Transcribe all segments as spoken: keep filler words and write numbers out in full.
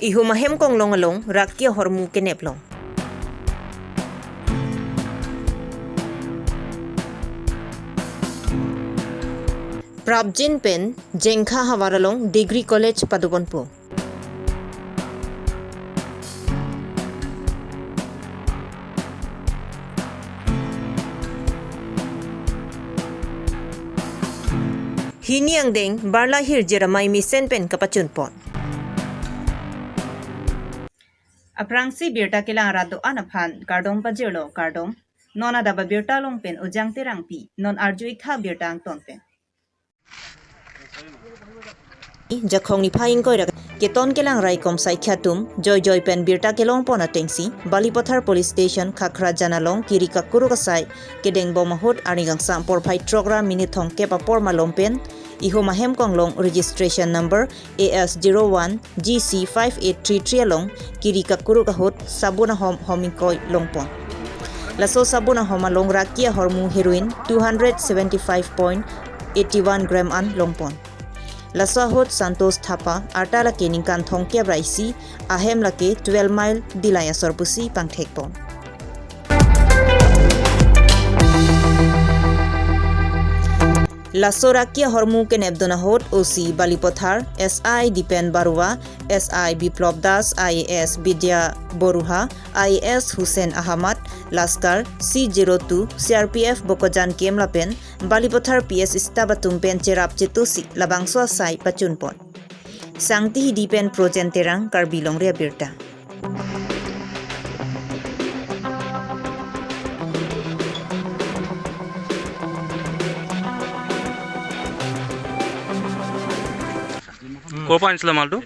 Ihum ahem konglong along rakia ahormu kenep long. Prapjin pen Jengkha havar along Degree College padoponpo. Hini angdeng barla hirjir amei mesen pen kapachunpon. Aphrangsi birta kelang rat do-an aphan kardom pajirlo, kardom. Non adap abirta along pen Ojang Terangpi, non arju-ik tha birta angton pen. Jakhong niphai ingkoi ra keton kelang raikom saikhi atum joijoi pen birta kelongpon atengsi Balipathar Police Station Khakhrajan along kiri kakuruk asai kedengbom ahut arni kangsam porphai throk ra minute thomkep apor malom pen ihum ahem konglong registration number A S zero one G C five eight three three along kiri kakuruk ahut sabun ahom hom ingkoi longpon. Laso sabun ahom along rakia ahormu heroin two hundred seventy five point eighty one gram an longpon. Laso ahut Santosh Thapa, arta lake ningkan thomkep ra isi, ahem lake twelve mile Dillai asor pusi pangthekpon. Laso rakia ahormu kenepdun ahut O C Balipathar, S I Dipen Barua, S I Biplop Das, I A S Bidya Boruha, I A S Hussain Ahmad, Laskar, C zero two, C R P F Bokajan Camp lapen Balipathar P S staff atum pen cherap chetusi labangso asai pachunpon. Sangti Hidi pen Projen Terang, Karbi Longri Abirta. ক'ৰ পৰা আনিছিলে মালটো?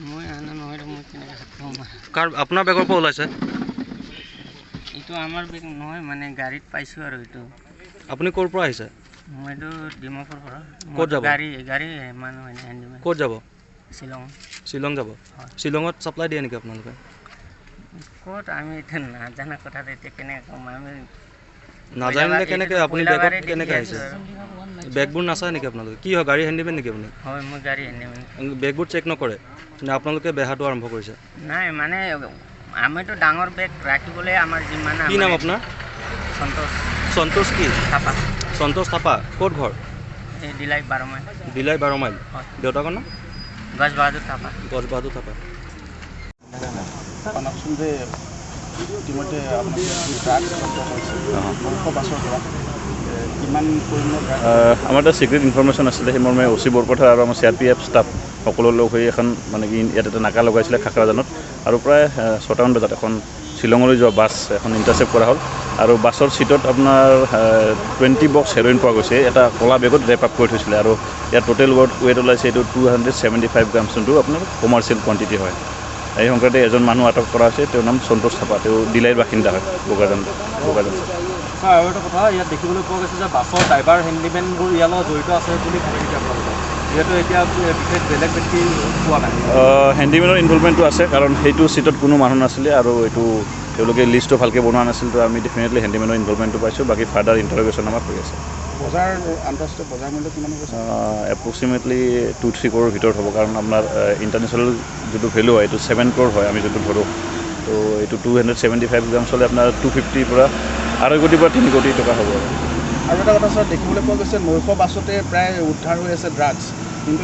মই অনা নহয়, মই কেনেকে হাত পাওঁ? কাৰ, আপোনাৰ বেগৰ পৰা ওলাইছে? এইটো আমাৰ বেগ নহয়, মানে গাড়ীত পাইছোঁ আৰু এইটো। আপুনি ক'ৰ পৰা আহিছে? মই এইটো ডিমাপুৰ পৰা। ক'ত যাব? গাড়ী, গাড়ী মানুহ এনে হেণ্ডিমেন। ক'ত যাব? শ্বিলং। শ্বিলং যাব? হয়। শ্বিলঙত ছাপ্লাই দিয়ে নেকি আপোনালোকে? ক'ত, আমি এতিয়া নাজানা কথা, এতিয়া কেনেকে ক'ম আমি? নাজানিলে কয়লা কেনেকে? এইটোতো আপুনি কয়লা বেগত গাড়ীত কেনেকে দেখি আহিছে? আছোঁ আৰু। বেগবোৰ নাচায় নেকি আপোনালোকে? কি হয়, গাড়ী হেণ্ডিমেন নেকি আপুনি? হয়, মই গাড়ী হেণ্ডিমেন। বেগবোৰ চেক নকৰে নে আপোনালোকে বেহাটো আৰম্ভ কৰিছে? নাই, মানে আমিতো ডাঙৰ বেগ ৰাখিবলৈ আমাৰ যিমান কি নাম মানে আপোনাৰ? সন্তোষ। সন্তোষ কি? থাপা। সন্তোষ থাপা। ক'ত ঘৰ? এই ডিলাই বাৰ মাইল। ডিলাই বাৰ মাইল। হয়। দেউতাকৰ নাম? গজ বাহাদুৰ থাপা। গজ বাহাদুৰ থাপা। জনাওকচোন যে ইতিমধ্যে আপোনালোকে ড্ৰাগছ জব্দ কৰিছে। অ। নৈশ বাছৰ পৰা, এ, কিমান পৰিমাণৰ ড্ৰাগছ? আহ, আমাৰ এটা চিক্ৰেট ইনফৰমেশ্যন আছিলে, সেই মৰ্মে অ চি বৰপথাৰ আৰু আমাৰ চি আৰ পি এফ ষ্টাফ সকলো লগ হৈ এখন, মানে কি, ইয়াত এটা নাকা লগাইছিলে খাখৰাজানত। আৰু প্ৰায়, আহ, ছটামান বজাত এখন শ্বিলঙলৈ যোৱা বাছ এখন ইণ্টাৰচেপ্ট কৰা হ'ল। আৰু বাছৰ ছিটত আপোনাৰ, আহ, টুৱেণ্টি বক্স হেৰইন পোৱা গৈছে, এটা ক'লা বেগত ৰেপ আপ কৰি থৈছিলে। আৰু ইয়াৰ টোটেল ৱেট, ৱেট ওলাইছে এইটো two hundred seventy five grams, যোনটো আপোনাৰ কমাৰ্চিয়েল কোৱাণ্টিটি হয়। এই সংক্ৰান্তে এজন মানুহ আটক কৰা হৈছে, তেওঁৰ নাম সন্তোষ থাপা, তেওঁ ডিলাইৰ বাসিন্দা হয়, বোকাজান, বোকাজান। ছাৰ, আৰু এটা কথা, ইয়াত দেখিবলৈ পোৱা গৈছে যে বাছৰ ড্ৰাইভাৰ হেণ্ডিমেনবোৰ ইয়াৰ লগত জড়িত আছে বুলি ভাবে নেকি আপোনালোকে? যিহেতু এতিয়া বিশেষ বেলেগ ব্যক্তি পোৱা নাই। আহ, হেণ্ডিমেনৰ ইনভলভমেণ্টটো আছে, কাৰণ সেইটো ছিটত কোনো মানুহ নাছিলে আৰু এইটো তেওঁলোকে লিষ্টটো ভালকৈ বনোৱা নাছিল, তো আমি ডেফিনেটলি হেণ্ডিমেনৰ ইনভলভমেণ্টটো পাইছোঁ। বাকী ফাৰ্ডাৰ ইণ্টাৰগেশ্যন আমাৰ হৈ আছে। বজাৰ, আন্তঃৰাষ্ট্ৰীয় বজাৰ মূল্য কিমান হ'ব ছাৰ? আহ, এপ্ৰক্সিমেটলি টু থ্ৰী ক্ৰ'ৰৰ ভিতৰত হ'ব, কাৰণ আপোনাৰ, আহ, ইণ্টাৰনেশ্যনেল যিটো ভেলু হয়, এইটো ছেভেন ক্ৰ'ৰ হয় আমি যিটো ধৰোঁ। তো এইটো two hundred seventy five grams হ'লে আপোনাৰ টু ফিফটিৰ পৰা আঢ়ৈ কোটিৰ পৰা তিনি কোটি টকা হ'ব আৰু। আৰু এটা কথা ছাৰ, দেখিবলৈ পোৱা গৈছে নৈশ বাছতে প্ৰায় উদ্ধাৰ হৈ আছে ড্ৰাগছ, কিন্তু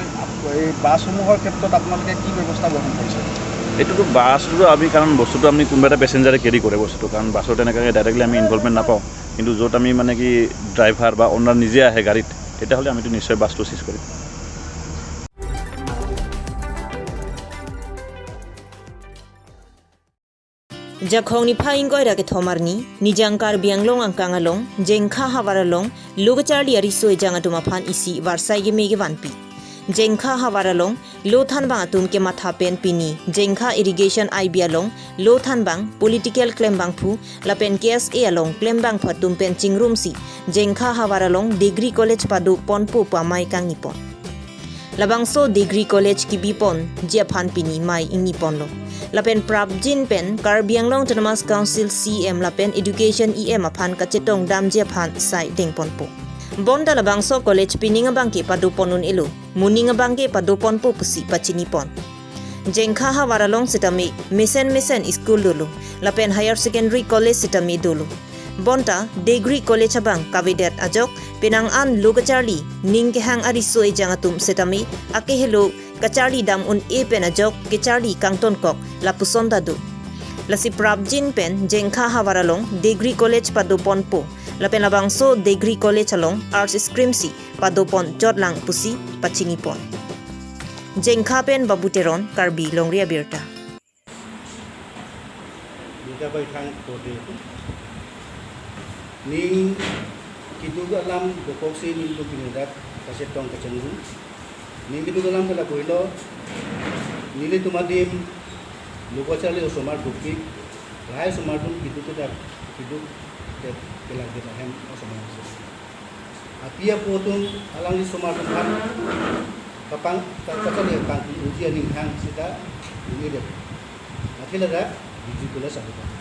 এই বাছসমূহৰ ক্ষেত্ৰত আপোনালোকে কি ব্যৱস্থা গ্ৰহণ কৰিছে? এইটোতো বাছটোতো আমি, কাৰণ বস্তুটো আমি কোনোবা এটা পেচেঞ্জাৰে কেৰি কৰে বস্তুটো, কাৰণ বাছত তেনেকৈ ডাইৰেক্টলি আমি ইনভলভমেণ্ট নাপাওঁ, কিন্তু য'ত আমি মানে কি ড্ৰাইভাৰ বা অ'নাৰ নিজে আহে গাড়ীত, তেতিয়াহ'লে আমিতো নিশ্চয় বাছটো চিজ কৰিম। Jakhong niphai ingkoi ra kethom arni, Nijang Karbi Anglong angkang along, Jengkha havar along lo kacharli ariso ejang atum aphan isi varsai keme kevanpi. Jengkha havar along lo thanbang atum kematha pen pini Jengkha Irrigation I B along lo thanbang political klembangphu lapen K S A along klembangphu atum pen chingrumsi Jengkha havar along Degree College padoponpo pu amei kangnipon. Labangso Degree College kibiponji aphan pini mei ingniponlo. Lapen prapjin pen Karbi Anglong Autonomous Council C E M lapen Education E M aphan kachetongdamji aphan sai dengponpo. Bonta labangso college pining abangke padopon un-elo, moning abangke padoponpo pusi pachinipon. Jengkha havar along sitame mesen mesen school dolo, lapen higher secondary college sitame dolo. Bonta degree college abang kavedet ajok penang an lo kacharli ning kehang ariso ejang atum sitame akehelo kacharli dam un-e pen ajok kacharli kangtonkok lapuson ta do. Lasi prapjin pen Jengkha havar along degree college padoponpo, lapen labangso degree college along arts stream si padoponchotlang pusi pachinipon. Jengkha pen Babu Teron, Karbi Longri Abirta. Nita bai thang kode. Ning keduk alam dokok si nelitum pini dak kasetong kachengrum. Ning keduk alam ke lapu helo. Nelitum adim lo kacharli osomar dopik. Lahai osomar atum keduk kedak keduk ke kelak kita hem osomar atum. Api apo atum alangli osomar atum aphan kapang ka- kacharli kangtung uji aning hang sita ini deh. Akhirnya dak degree college apo kan.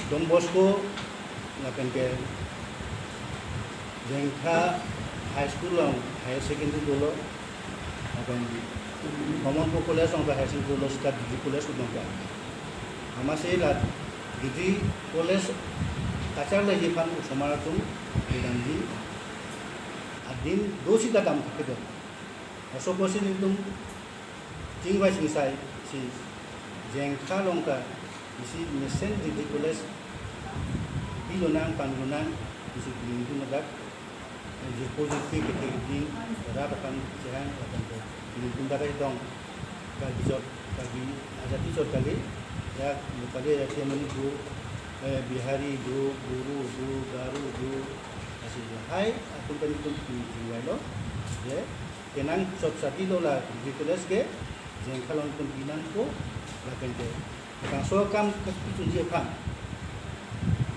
Don Bosco lapen ke Jengkha High School along higher secondary dolo, lapen Homonpur College along higher secondary dolo, sita degree college along ke. Amatsi la degree college kacharliji aphan osomar atum kedamji adim do sita dam thakthedetlo. Laso apotsi nelitum chingvai chingsai si Jengkha along ta isi mesen degree college bilonang panlonang isi nelitum ladak jirpo jirpi kethek ding rat aphan chehang lapen ke nelitum dak tong Karbi chot, Karbi ajati chot kali, ya, Karbi ajati amonit do, eh, Bihari do, Boro do, Garo do, lasi lahai atum pen nelitum chingvailo, je, kenang chot sadi lo la degree college ke, Jengkha along nelitum binangpo, lapen ke, labangso akam kachechunji aphan,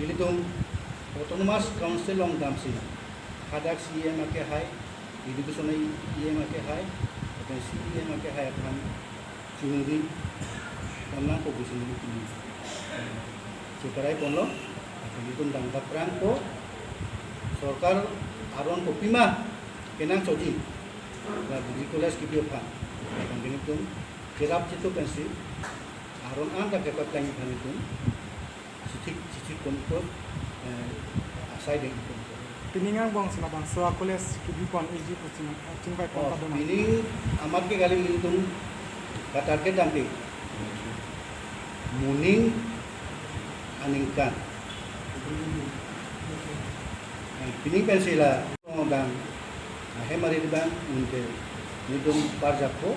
ilitum Autonomous Council along damsi, hadak C E M ake hai, Education E M ake hai, lapen C E M ake hai aphan chingri damnangpo pusi nelitum cheparai ponlo, lapen nelitum dam kaprangpo, sorkar aron kopima kenangchotji, la degree college kebi aphan, lapen nelitum cherap chitu pensi, aron anta kepatangji aphan nelitum chithik chithik ponpo, eh, asai dengponpo. Pining angbong si labangso a-college kebipon eji pusi chingvai pon Oh, padoma. Pining amat ke kali nelitum ka-target damke moning aningkan. Eh, pining pensi la dang ahem arit abang unte nelitum parjappo,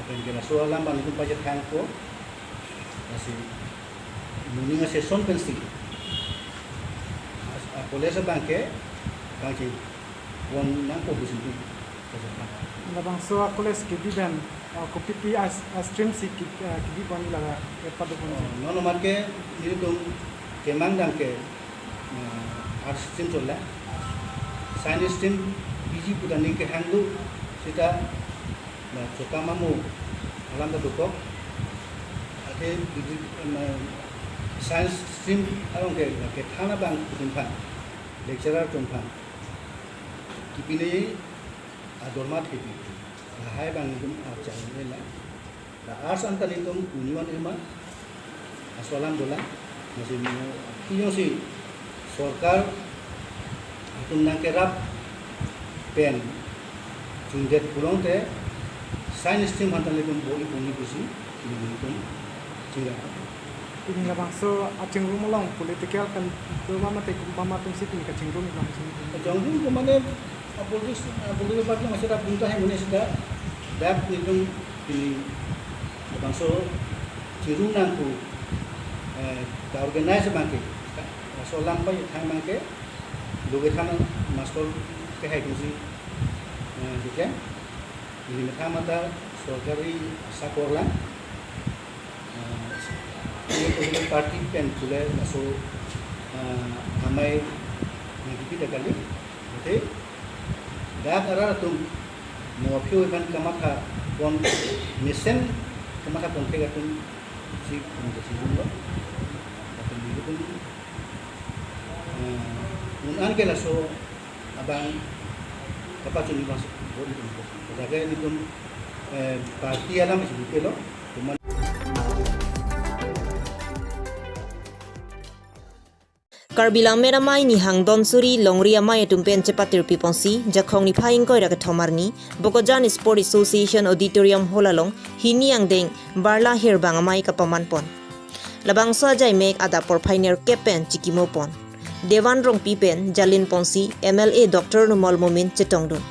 lapen ke laso alam abang nelitum pajat thangpo, lasi moning a-session pensi a-college abang ke kangching pon nangpo pusi nelitum pajat thang. Labangso a-college kebi pen, uh, kopipi a-, a-stream si ke-, uh, kebipon la, eh, padopon. Oh, non nomor ke nelitum kemang damke, uh, arts stream chotlo. Science stream piji pu ta ning kehang do sita la chokam amo alam ta dokok. Athe degree, um, science stream along ke, kethan abang atum aphan, lecturer atum aphan kipine adorma thepi, lahai abang nelitum archai lela. La arts anta nelitum union ema aso alam dolang, masih mo, aphi jongsi sorkar atum nangkerap pen chundet pulote science stream aphan ta nelitum bor-i ponji pusi nelitum chingra. Pini labangso achingrum along political pen doma mate komat atumsi pini kachingrum labangso. Kachingrum ke mane, ah, politics, ah, political party along masih dak bunta hai mune sita dak nelitum pini labangso chingrum nangpo, eh, ka-organize abangke, ka-, laso alam pajat thang abangke, lo kethan master ke hai atumsi, eh, dikhen, ili methang mata sorkari asakor lang, eh, political party pen pule laso, eh, amei nangkipi ta kali, oke, dak arat atum mo aphi aphan kamatha pon mesen kamatha pon thek atumsi pon kachingrum lo. Lapen nelitum, eh, un-an ke laso abang kapachunji abang si bor-i ponpo. Jaga nelitum Eh, party alam isi detail lo. Karbi Lammet Amei Nihang Donsuri Longri Amei atum pen chepatirpi ponsi Jakhong niphai ingkoi ra kethom arni Bokajan Sport Association Auditorium Hall along hini angdeng Barla Hirbang Amei kapaman pon. Labangso ajaimek adap porphai nerkep pen chikimo pon. Dewan Rongpi pen jalin ponsi M L A Doctor Numal Momin chetongdun.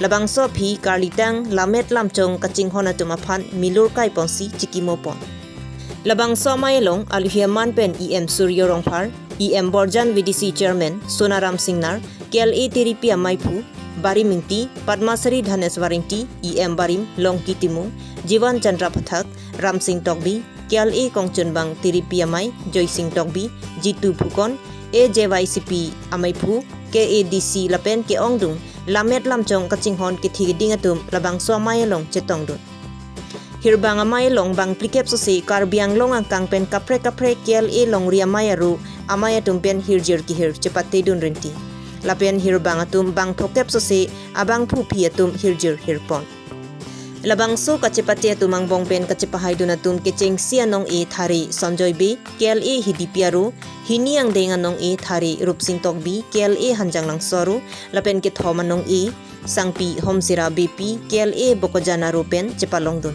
Labangso aphi karlitang lammet lamchong kachinghon atum aphan milur kai ponsi chikimo pon. Labangso amei along aluhi aman pen E M Suryo Rongphar, E M Borjan V D C Chairman Sonaram Singnar, K L A tiripi ameiphu Barim Ingti, Padmasri Dhaneswar Ingti, E M Barim Longki Timung, Jiwan Chandra Pathak, Ramsing Tokbi, K L A kongchunbang tiripi amei Joysing Tokbi, Jitu Phukon, A J Y C P ameiphu, K A D C lapen ke-ongdung lammet lamchong kachinghon kethe keding atum labangso amei along chetongdun. Hirbang amei along bang phlikep sose Karbi Anglong angkang pen kaprek kaprek K L A Longri Amei aru amei atum pen hirjir kehir chepatedun rinti. Lapen hirbang atum bang phokep sose abangphu aphi atum hirjir hirpon. Labangso kachepate atum angbong pen kachepahaidun atum kechengsi anong-e thare Sanjoy Bey, K L A Hidipi aru, hini angdeng anong-e thare Rupsing Tokbi, K L A Hanjanglangso aru, lapen kethom anong-e Sangpi Homsira Beypi, K L A Bokajan aru pen chepalongdun.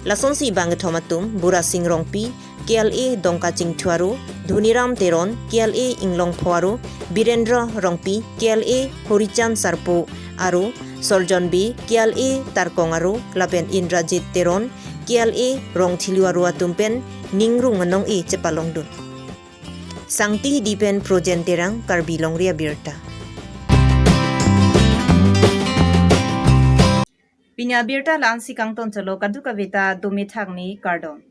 Lasonsi bang kethom atum Burasing Rongpi, K L A Dongkachingthu aru, Dhuniram Teron, K L A Inglongpho aru, Birendra Rongpi, K L A Horichand Sarpo aru, Sorjon Bey, K L A Tarkong aru, lapen Indrajit Teron, K L A Rongthilu aru atum pen ningrung anong-e chepalongdun. Sangti Hidi pen Projen Terang, Karbi Longri Abirta. Pini abirta la-ansi kangton cholo, kadokave ta dome thakme, kardom.